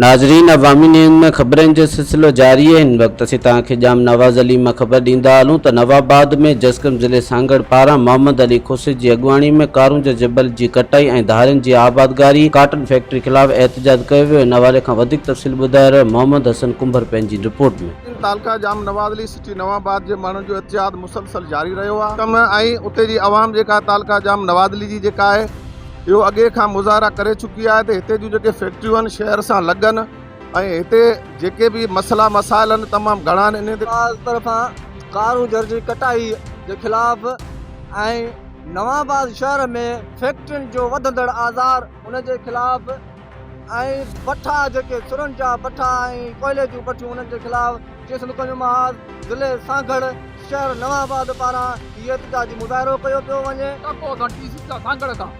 ناظرين عوامي نيوز ۾ خبرن جو سلسلو جاري آهي هن وقت اسين توهان کي ڄام نواز علي مان خبر ڏيندا هلون ته نواباد ۾ جسقم ضلعي سانگهڙ پاران محمد علي کوسي جي اڳواڻي ۾ ڪارونجهر جبل جي ڪٽائي ۽ ڌارين جي آبادگاري ڪاٽن فيڪٽري خلاف احتجاج ڪيو ويو ان حوالي کان وڌيڪ تفصيل ٻڌائي رهيو محمد حسن ڪنڀر پنهنجي رپورٽ ۾. تعلقه ڄام نواز علي سٽي نواباد جي ماڻهن جو احتجاج مسلسل جاري رهيو آهي ڪم ۽ اتي جي عوام جيڪا تعلقه ڄام نواز علي جي جيڪا آهي اهو اڳي کان مظاهرا ڪري چڪي آهي ته هتي جون جيڪي فيڪٽريون آهن شهر سان لڳن ۽ هتي جيڪي به مسئلا مسائل آهن تمام گهڻا آهن انهي تي آز طرفان ڪارونجهر جي ڪٽائي جي خلاف ۽ نوان آباد شهر ۾ فيڪٽرين جو وڌندڙ آزار ان جي خلاف ۽ بٺا جيڪي سرن جا بٺا ۽ ڪوئلي جون بٺيون انهن جي خلاف جيسن ڪنجو محاذ ضلعي سانگهڙ شهر نوان آباد پاران هي احتجاجي مظاهرو ڪيو پيو وڃي. ڪاڪو اسان ٽي سي سانگهڙ کان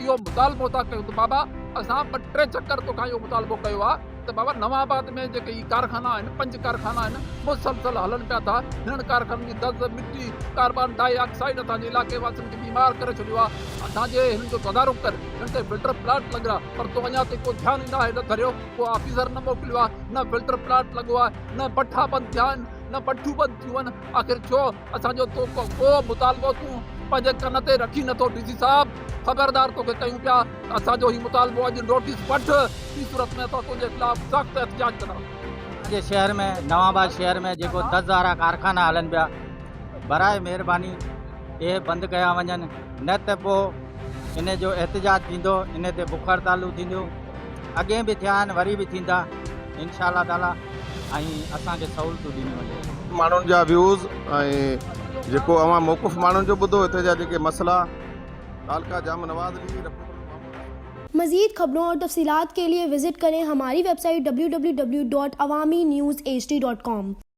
اهو مطالبو ٿا ڪيون ته بابا اسان ٻه ٽي چڪر توکان اهو مطالبو ڪيو آهي ته بابا نوان آباد ۾ جيڪي هي ڪارخانا آهن پنج ڪارخانا آهن مسلسل هلن پيا ٿا هنن ڪارخانن جي دز مٽي ڪاربان ڊاء آڪسائيڊ اسان جي علائقي واسين کي بيمار ڪري ڇڏيو آهي اسان جي هنن جو تدارڪ ڪر هن تي فلٽر پلانٽ لڳرا پر تو اڃا تائين ڪو ڌيان ئي ناهي نه ڌريو ڪو آفيسر نه موڪليو آهي نه فلٽر پلانٽ لڳو آهي نه بٺا بند ٿيا آهن نه بٺيون بند ٿيون آهن آخر ڇو اسان جو تو ڪو مطالبو تون پنهنجي ڪن تي رکي نٿو ڊي سي صاحب خبردار توکي ڪيون پيا ته اسان جو هي مطالبو اڄ نوٽيس وٺ ٻي صورت ۾ اسان تنهنجي خلاف سخت احتجاج ڪنداسين. اسان جي شهر ۾ نوان آباد شهر ۾ جيڪو دز وارا ڪارخانا هلن پيا براء مهرباني اهي بند ڪيا وڃن نه ته پوء ان جو احتجاج ٿيندو ان تي بک هڙتالون ٿينديون اڳي به ٿيا آهن وري به ٿيندا انشاء الله تعالي ۽ اسان کي سهولتون ڏنيون وڃن. ماڻهن جا ويوز ۽ جيڪو اوهان موقف ماڻهن جو ٻڌو هتي جا جيڪي مسئلا تعلقه ڄام نواز علي رپورٽر محمد حسن. مزيد خبرون اور تفصيلات کے لئے وزٽ کریں ہماری web site www.awamiNewsHD.com.